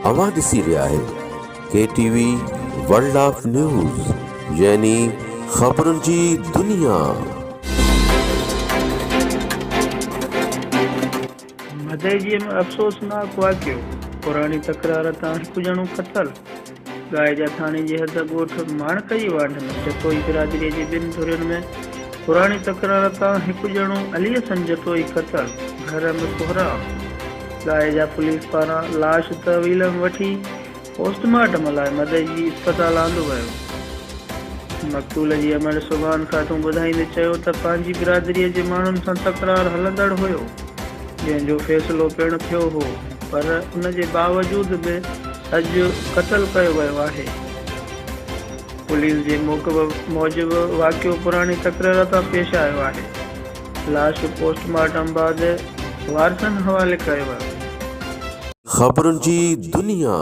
اوهان ڏسي رهيا آهيو K T V world of news يعني خبرن جي دنيا. مدئجي ۾ افسوسناڪ واقعو، پراڻي تڪرار تان هڪ ڄڻو قتل، ڳائيجا ٿاڻي جي حد ڳوٺ ماڻڪئي وانڍ ۾ جتوئي برادري جي ٻن ڌرين ۾ پراڻي تڪرار تان هڪ ڄڻو علي حسن جتوئي قتل، گهر ۾ ڪهرام، ڳائيجا پوليس پاران لاش تحويل ۾ وٺي پوسٽ مارٽم لاء مدئجي اسپتال آندو ويو. مقتول جي امڙ سبحان خاتون ٻڌائيندي چيو ته پنهنجي برادريء جي ماڻهن سان تڪرار هلندڙ هيو، جنهن جو فيصلو پڻ ٿيو هو، پر ان جي باوجود به اڄ قتل ڪيو ويو آهي. پوليس جي موقف موجب واقعو پراڻي تڪرار تان پيش آيو آهي. لاش پوسٽ مارٽم بعد وارثن حوالي ڪيو ويو. خبرن جي دنيا.